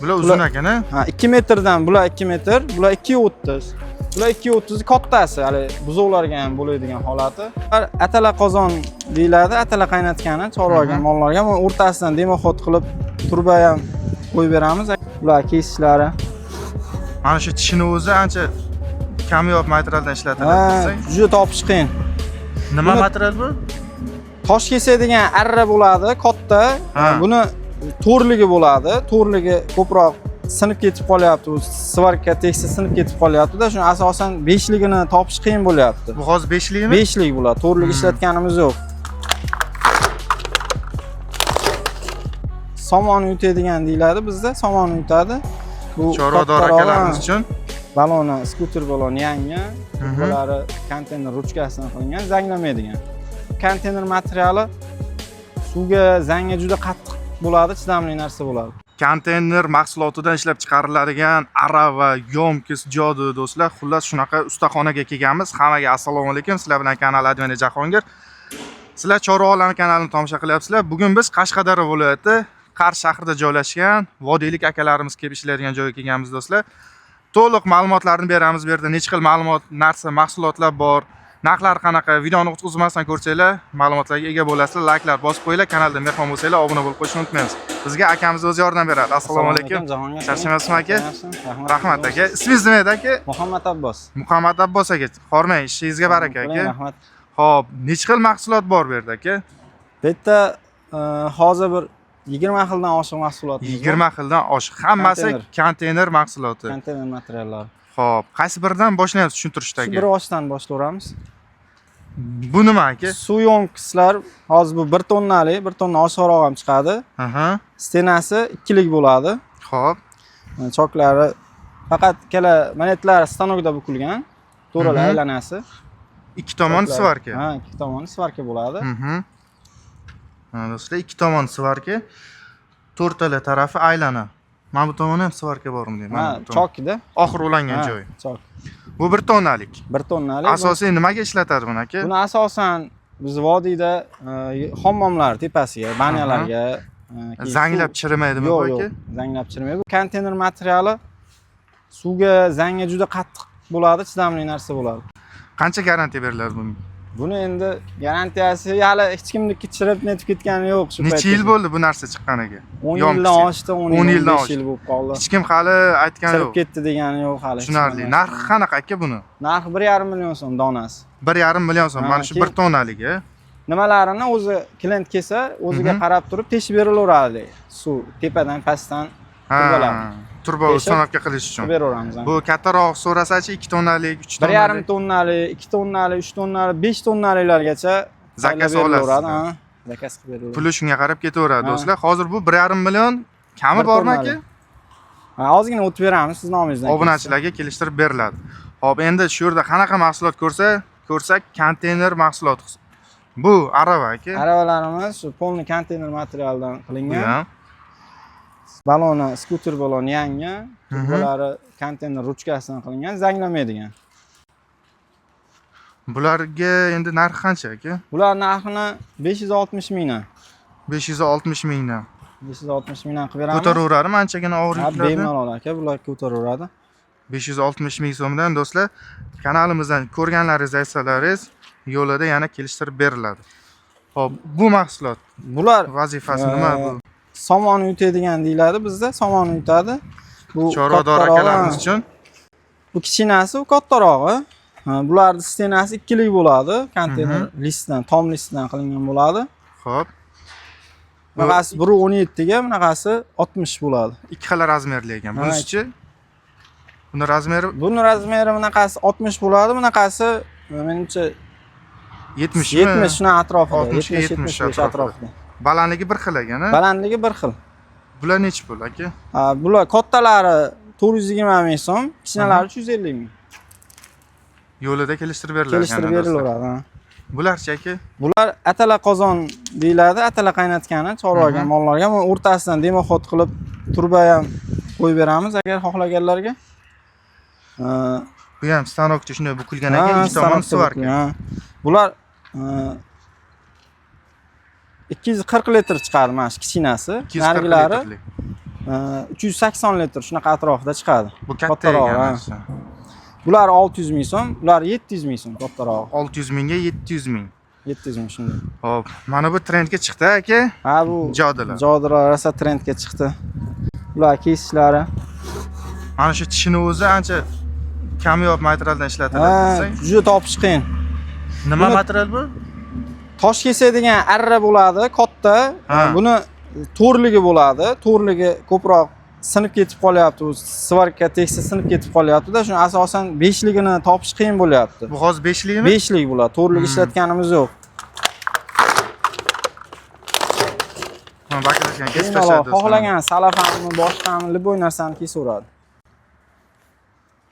Bular uzun ekan, a? Ha, 2 metrdan bular 2 metr, bular 2.30. Bular 2.30 kattasi, hali buzovlarga ham bo'ladigan holati. Bular atala qozon deyiladi, atala qaynatgani chorvaga, mollarga. Buni o'rtasidan demoxod qilib turba ham qo'yib beramiz. Bular kesishlari. Mana shu tishini o'zi ancha kamyob materialdan ishlatiladi Ha, desang. juda topish qiyin. Nima Buni- material bu? Tosh kesadigan arra bo'ladi, katta. Ha. Buni to'rligi bo'ladi. To'rligi ko'proq sinib ketib qolyapti. U svarka tegsa sinib ketib qolyapti-da. Shuni asosan beshligini topish qiyin bo'lyapti. Bu hozir 5likmi? Beshlik bo'ladi. To'rtlik ishlatganimiz yo'q. Somon yutadigan deyiladi bizda, somon yutadi. Bu Chorvador kattarog'i, akalarimiz uchun. Baloni, skuter baloni yangi, turbалari konteyner ruchkasidan qilingan, zanglamaydigan. Konteyner materiali suvga, zangga juda qattiq bo'ladi, chidamli narsa bo'ladi. Konteyner mahsulotidan ishlab chiqariladigan arava, yompkis, jodu do'stlar. Xullas shunaqa ustaxonaga kelganmiz. Hammaga assalomu alaykum. Sizlar bilan kanal admini Jahongir. Sizlar Chorva olami kanalini tomosha qilyapsizlar. Bugun biz Qashqadaryo viloyati Qarshi shahrida joylashgan vodiylik akalarimiz kelib ishlaydigan joyga kelganmiz do'stlar. To'liq ma'lumotlarni beramiz bu yerda. Necha xil ma'lumot, narsa, mahsulotlar bor. Narxlar qanaqa? Videoni uzmasdan ko'rsanglar, ma'lumotlarga ega bo'lasizlar. Layklar bosib qo'yinglar. Kanalda mehmon bo'lsanglar, obuna bo'lib qo'yishni unutmaymiz. Bizga akamiz o'zi yordam beradi. Assalomu alaykum. Jahongir. Charchamayapsizmi aka? Rahmat. Rahmat aka. Ismingiz nima edi aka? Muhammad Abbos. Muhammad Abbos aka. Hormang, ishingizga baraka aka. Rahmat. Xo'p, necha xil mahsulot bor bu yerda aka? Bu yerda hozir bir 20 xildan oshiq mahsulotimiz bor. 20 xildan oshiq. Hammasi konteyner mahsuloti. Konteyner materiallari. Xo'p, qaysi biridan boshlaymiz tushuntirishda Shu aka? bir ochdan boshlayveramiz. Bu nima aka? Suv yo'mkislar hozir bu 1 tonnalik, 1 tonna oshiqroq ham chiqadi. Aha. Stenasi ikkilik bo'ladi. Xo'p. Choklari faqat ikkala monetlar stanokda bukilgan. To'rala aylanasi. Ikki tomoni Choklari. svarka. Ha, ikki tomoni svarka bo'ladi. Ha, do'stlar, ikki tomoni svarka. To'rtala tarafi aylana. Mana bu tomoni ham svarka bormi deyman. Ha, Mana bu tomon. chokida. Oxiri ulangan Ha, joyi. Chok. Bu 1 tonnalik. 1 tonnalik. Asosiy nimaga ishlatadi buni aka? Buni asosan biz vodiyda hammomlar tepasiga, banyalarga keyin Zanglab chirimaydimi bu yo'q, aka? yo'q, zanglab chirimaydi. Bu konteyner materiali suvga, zangga juda qattiq bo'ladi, chidamli narsa bo'ladi. Qancha garantiya beriladi bunga? Buni endi garantiyasi hali hech kimniki chirib netib ketgani yo'q shu Necha yil paytgacha. bo'ldi bu narsa chiqqaniga? 10 Yompisi. yildan oshdi, 10 10 yil, yildan 15 oshdi. yil bo'lib qoldi. Hech kim hali aytgani Chirib yo'q. ketdi degani yo'q hali. hech Tushunarli. kim. Narxi qanaqa aka buni? Narxi 1,5 million so'm donasi. 1,5 million so'm. Ha, Mana shu keyin- 1 tonnaligi. Nimalarini o'zi klient kelsa, o'ziga qarab turib teshib berilaveradi. Suv tepadan, pastdan Ha, turbalar. turba Teshib- установка qilish uchun. qilib beraveramiz. Bu kattaroq so'rasachi 2 tonnalik, 3 1,5 tonnalik. tonnalik, 2 tonnalik, 3 tonnalik, 5 tonnaliklargacha Zakaz tayyorlab olasiz. berilaveradi, ha. Zakaz qilib berilaveradi. Puli shunga qarab ketaveradi Ha. do'stlar. Hozir bu 1,5 million kami Bir bormi aka? tonnalik. Ha, ozgina o'tib beramiz siz nomingizdan. Obunachilarga kelishtirib beriladi. Xo'p, endi shu yerda qanaqa mahsulot ko'rsak, konteyner mahsulot. Bu arava aka. Aravalarimiz shu polni konteyner materialdan Bu qilingan. ham. Baloni, skuter baloni yangi, turbalari konteyner ruchkasidan qilingan, zanglamaydigan. Bularga endi narxi qancha aka? Bular narxini 560 mingdan. 560 mingdan. 560 mingdan qilib beramiz. Ko'taraveradimi anchagina og'ir Ha, yuklarni? bemalol aka, bular ko'taraveradi. 560 ming so'mdan do'stlar, kanalimizdan ko'rganlaringiz aytsalaringiz, yo'lida yana kelishtirib beriladi. Xo'p, bu mahsulot Bular vazifasi nima bu? Somon yutadigan deyiladi bizda, somon yutadi. Bu Chorvador kattarog'i, akalarimiz uchun. Bu kichinasi, bu kattarog'i. Ha, bularning stenasi ikkilik bo'ladi. Konteyner listdan, tom listdan qilingan bo'ladi. Xo'p, Bunaqasi 1.17 ga, bunaqasi 60 bo'ladi. ikki xil razmerli ekan. Ha, Bunisichi? Buni razmeri Buni razmeri bunaqasi 60 bo'ladi, bunaqasi menimcha 70 mi? 70 shuni atrofida, 60 ga 70 70 75 atrofida. atrofida. Balandligi bir xil ekan, a? Balandligi bir xil. Bular nechi pul aka? Ha, bular kattalari 420 ming so'm, kichinalari 350 ming. Yo'lida kelishtirib beriladi. Kelishtirib berilaveradi. Ha. Bularchi aka? Bular atala qozon deyiladi, atala qaynatgani chorvaga, mollarga. Buni o'rtasidan demoxod qilib turba ham qo'yib beramiz agar xohlaganlarga. Bu ham stanokcha shunday bukilgan ekan, Ha, ikki tomoni stanokda svarka. bukilgan, ha. Bular 240 litr chiqadi mana shu kichinasi. 240 Nargilari litrlik. 380 litr shunaqa atrofida chiqadi. Bu katta Kattarog'i, ekan. ha. Narsa. Bular 600 ming so'm, bular 700 ming so'm kattarog'i. 600 mingga 700 ming. 700 ming shunday. Xo'p, mana bu trendga chiqdi aka. Ha, bu Jodilar. Jodilar rosa trendga chiqdi. Bular kesishlari. Mana shu tishini o'zi ancha kamyob materialdan ishlatiladi Ha, desak. juda topish qiyin. Nima Buni- material bu? Tosh kesadigan arra bo'ladi, katta. Ha. Buni to'rligi bo'ladi. To'rligi ko'proq sinib ketib qolyapti. U svarka tegsa sinib ketib qolyapti-da. Shuni asosan beshligini topish qiyin bo'lyapti. Bu hozir 5likmi? Beshlik bo'ladi. To'rlik ishlatganimiz yo'q. Mana baklashgan kesib Bemalol tashladi. xohlagan salafanmi, boshqami, любой narsani kesaveradi.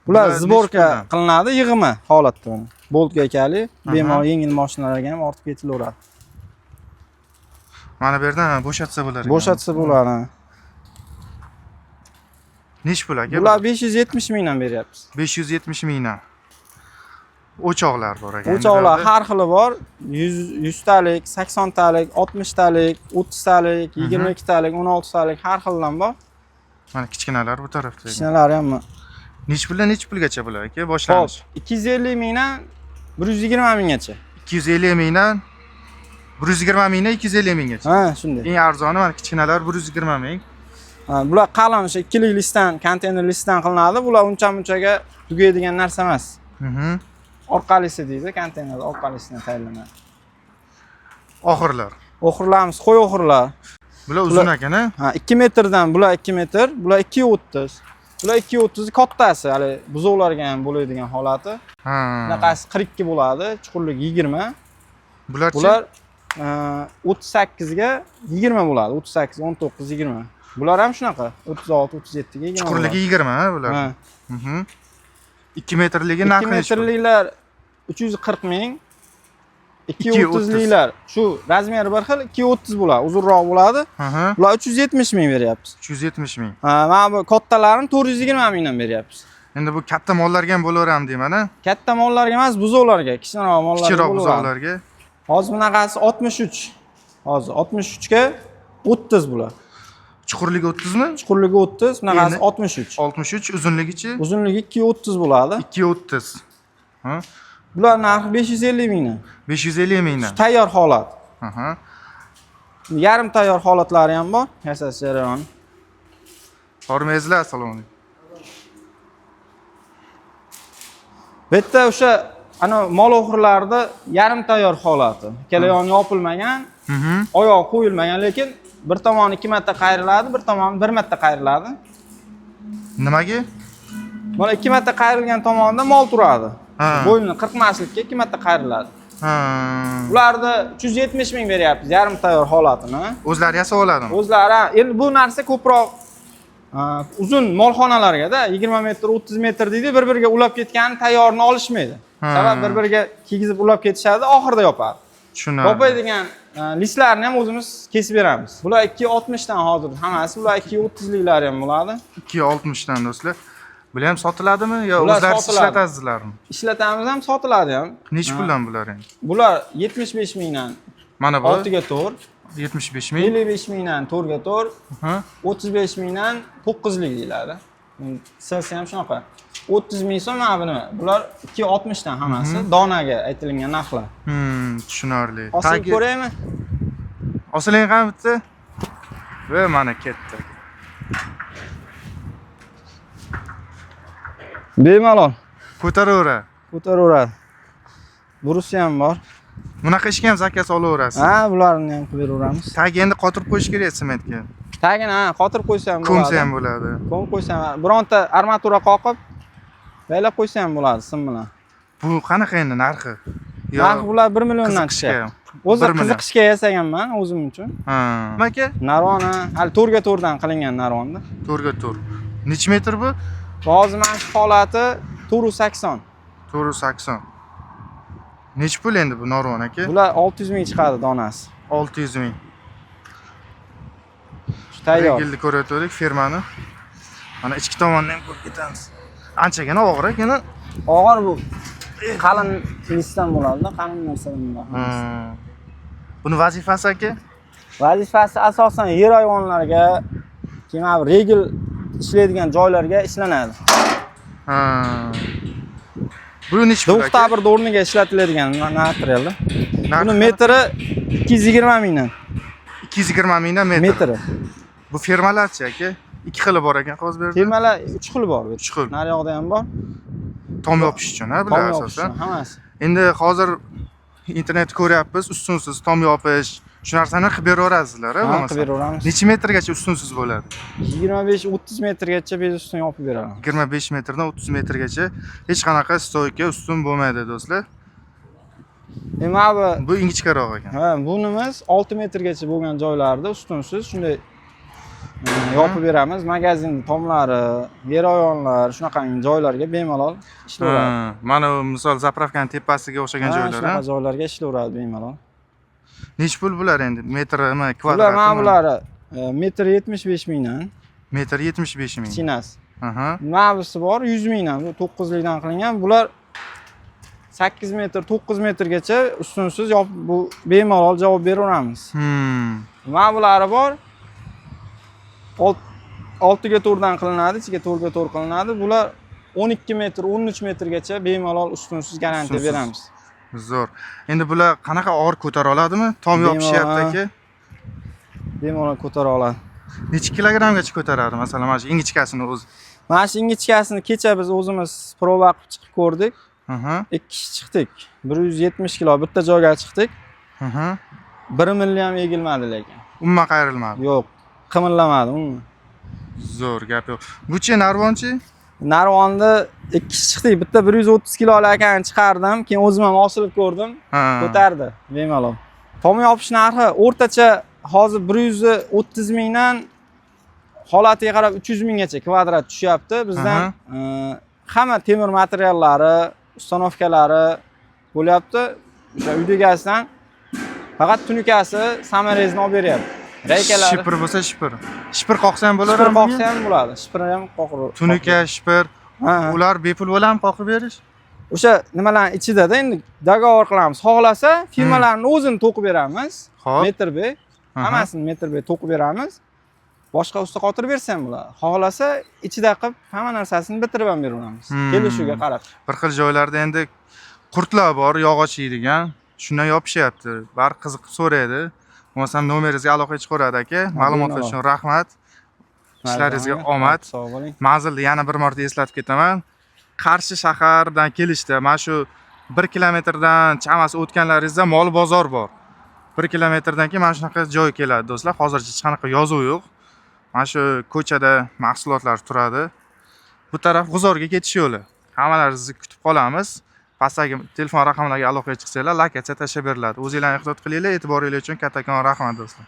Bular Bular sborka nechi puldan? qilinadi, yig'ima holatda buni. Boltga akali, bemalol yengil mashinalarga ham ortib ketilaveradi. Mana bu yerdan ha, bo'shatsa bo'lar ekan. Bo'shatsa bo'ladi. Nechi pul aka? Bular 570 mingdan beryapmiz. 570 mingdan. O'choqlar bor ekan. O'choqlar Bu yerda. har xili bor. 100 100 talik, 80 talik, 60 talik, 30 talik, 22 talik, 16 talik har xildan bor. Mana kichkinalar bu tarafda. ekan. Kichkinalari ham. Nechi puldan nechi pulgacha bular aka Xo'p, boshlanish? 250 mingdan 120 minggacha. 250 mingdan 120 mingdan 250 minggacha. Ha, shunday. Eng arzoni mana kichkinalar 120 ming. Ha, bular qalin o'sha ikkilik listdan, konteyner listdan qilinadi. Bular uncha munchaga tugaydigan narsa emas. Orqalisi deydi, konteyner orqalisidan tayyorlanadi. Oxirlar. O'xirlarimiz qo'y o'xirlar. Bular uzun ekan, ha? Ha, 2 metrdan bular 2 metr, bular 2.30. Bular 2.30 kattasi, hali buzovlarga ham bo'ladigan holati. Ha. Bunaqasi 42 bo'ladi, chuqurligi 20. Bularchi? Bular 38 ga 20 bo'ladi. 38, 19, 20. Bular ham shunaqa. 36, 37 ga 20. Chuqurligi 20 ha bular. Ha. 2 metrligi 2 narxi nechi pul? metrliklar 340 ming. 2.30liklar shu razmeri bir xil 2.30 bo'ladi, uzunroq bo'ladi. Bular 370 ming beryapmiz. 370 ming. Ha, mana bu kattalarini 420 mingdan beryapmiz. Endi bu katta mollarga ham bo'laverami deyman, ha? Katta mollarga emas, buzovlarga, kichkinaroq mollarga Kichikroq bo'laveradi. buzovlarga. Hozir bunaqasi 63. Hozir 63 ga 30 bular. Chuqurligi 30 mi? Chuqurligi 30, bunaqasi Endi- 63. 63, uzunligichi Uzunligi 2.30 bo'ladi. 2.30. Ha? Bular narxi 550 mingdan. 550 mingdan. Tayyor holat. Aha. Yarim tayyor holatlari ham bor. Yasash jarayoni. Hormangizlar, assalomu alaykum. Bu yerda o'sha ana mol o'g'rilarida yarim tayyor holati. Ikkala yoni yopilmagan, oyoq qo'yilmagan, lekin bir tomoni ikki marta qayriladi, bir tomoni bir marta qayriladi. Nimaga? Mana ikki marta qayrilgan tomonida mol turadi. Ha. Bo'ynini qirqmaslikka ikki marta qayriladi. Ha. Ularni 370 ming beryapmiz yarim tayyor holatini. O'zlari yasab oladimi? O'zlari endi bu narsa ko'proq uzun molxonalarga-da 20 metr, 30 metr deydi, bir-biriga ulab ketganini tayyorini olishmaydi. Ha. Sabab bir-biriga kiygizib ulab ketishadi, oxirida yopadi. Tushunarli. Yopadigan listlarni ham o'zimiz kesib beramiz. Bular 2.60 dan hozir hammasi, bular 2.30liklari ham bo'ladi. 2.60 dan do'stlar. Bular ham sotiladimi yo Bular o'zlari sotiladi. ishlatasizlarmi? Ishlatamiz ham, sotiladi ham. Nechi Ha. puldan bular endi? Bular 75 mingdan Mana bu 6 ga 4, 75 ming. 55 mingdan 4 ga 4, Ha. 35 mingdan 9lik deyiladi. Selsi ham shunaqa. 30 ming so'm mana bu nima? Bular 2.60 dan hammasi donaga aytilingan narxlar. Tushunarli. Osilib Tagi- ko'raymi? Osiling qani bitta. Va mana ketdi. Bemalol Ko'taraveradi. ko'taraveradi. Burusi ham bor. Bunaqa ishga ham zakaz olaverasiz. Ha, bularni ham qilib beraveramiz. Tagi endi qotirib qo'yish kerak sementga. Tagini ha, qotirib qo'ysa ham bo'ladi. Ko'msa ham bo'ladi. Ko'mib qo'ysa ham, bironta armatura qoqib baylab qo'ysa ham bo'ladi sim bilan. Bu qanaqa endi narxi? Yo, Narxi bular 1 milliondan qiziqishga. tushyapti. O'zi 1 million. qiziqishga yasaganman o'zim uchun. Ha. Nima aka? Narvon ha, hali 4 ga 4 dan qilingan narvonda. 4 ga 4. Necha metr bu? Hozir mana shu holati 480. 480. Necha pul endi bu narvon aka? Bular 600 ming chiqadi donasi. 600 ming. Shu tayyor. Regilni ko'rayotgandik firmani. Mana ichki tomonini ham ko'rib ketamiz. Anchagina og'ir ekan. Og'ir bu. Qalin listdan bo'ladi-da, qalin narsadan bo'ladi. Buni vazifasi aka? Vazifasi asosan yer hayvonlariga, Keyin mana bu regel ishlaydigan joylarga ishlanadi. Ha. Bu nechi pul aka? Двухтавр o'rniga ishlatiladigan materialda. Narxi Buni metri 220 mingdan. 220 mingdan metr. Metri. Bu firmalarchi aka? Ikki xili bor ekan hozir bu yerda. Firmalar 3 xil bor. Uch xil. Naryoqda ham bor. Tom yopish uchun, ha, bular Tom yopish asosan. uchun hammasi. Endi hozir internetda ko'ryapmiz, ustunsiz tom yopish, shu narsani qilib beraverasizlar, ha, Ha, bo'lmasa? qilib beraveramiz. Necha metrgacha ustunsiz bo'ladi? 25-30 metrgacha без ustun yopib beramiz. 25 metrdan 30 metrgacha hech qanaqa стойка ustun bo'lmaydi, do'stlar. Endi mana bu Bu ingichkaroq ekan. ha, bunimiz 6 metrgacha bo'lgan joylarda ustunsiz shunday yopib beramiz. Magazin tomlari, yeroyonlar, shunaqangi joylarga bemalol ishlayveradi. Ha, mana bu misol заправка ning tepasiga o'xshagan Ha, joylar, shunaqa ha? joylarga ishlayveradi bemalol. Nechi pul bular endi? Metrimi, Bular kvadratimi? mana bulari metr 75 mingdan Metr 75 ming. kichinasi. Aha. Mana busi bor 100 mingdan, bu 9likdan qilingan. Bular 8 metr, 9 metrgacha ustunsiz yopib bu bemalol javob beraveramiz. Mana bulari bor. 6 ga 4dan qilinadi, ichiga 4 ga 4 qilinadi. Bular 12 metr, 13 metrgacha bemalol ustunsiz garantiya Ustunsiz. beramiz. Zo'r. Endi bular qanaqa og'ir ko'tara oladimi? Tom Bemalol, yopishyapti ha. aka. Bemalol ko'tara oladi. Necha kilogrammgacha ko'taradi masalan mana shu ingichkasini o'zi? Mana shu ingichkasini kecha biz o'zimiz proba qilib chiqib ko'rdik. Ikki kishi chiqdik. 170 kilo bitta joyga chiqdik. 1 milli ham egilmadi lekin. Umuman qayrilmadi. Yo'q, qimillamadi umuman. Zo'r, gap yo'q. Buchi narvonchi? Narvonni ikki kishi chiqdik. Bitta 130 kilolik akani chiqardim, keyin o'zim ham osilib ko'rdim. Ko'tardi bemalol. Tom yopish narxi o'rtacha hozir 130 mingdan holatiga qarab 300 minggacha kvadrat tushyapti. Bizdan hamma temir materiallari, установка lari bo'lyapti. O'sha uyda egasidan faqat tunukasi, саморез ni olib beryapti. Reykalari. Shipir bo'lsa shipir. Shipir qoqsa ham Shipir bo'laverami? qoqsa ham bo'ladi. Shipir ham qoqir. Tunuka, shipir. Ha, ha. Ular bepul bo'ladimi qoqib berish? O'sha nimalarni ichida-da endi договор qilamiz. Xohlasa firmalarni o'zini to'qib beramiz. Xo'p. Metr be. Hammasini metr be to'qib beramiz. Boshqa usta qotirib bersa ham bo'ladi. Xohlasa ichida qilib hamma narsasini bitirib ham beraveramiz. Kelishuvga qarab. Bir xil joylarda endi qurtlar bor, yog'och yeydigan. Shundan yopishyapti. Bari qiziqib so'raydi. Bo'lmasam nomeringizga aloqaga chiqaveradi aka. Ma'lumotlar bemalol. uchun rahmat. Ishlaringizga omad. Sog' bo'ling. Manzilni yana bir marta eslatib ketaman. Qarshi shahardan kelishda mana shu 1 kilometrdan chamasi o'tganlaringizda mol bozor bor. 1 kilometrdan keyin mana shunaqa joy keladi do'stlar. Hozircha hech qanaqa yozuv yo'q. Mana shu ko'chada mahsulotlar turadi. Bu taraf G'uzorga ketish yo'li. Hammalaringizni kutib qolamiz. Pastdagi telefon raqamlariga aloqaga chiqsanglar, lokatsiya tashlab beriladi. O'zinglarni ehtiyot qilinglar. E'tiboringlar uchun kattakon rahmat do'stlar.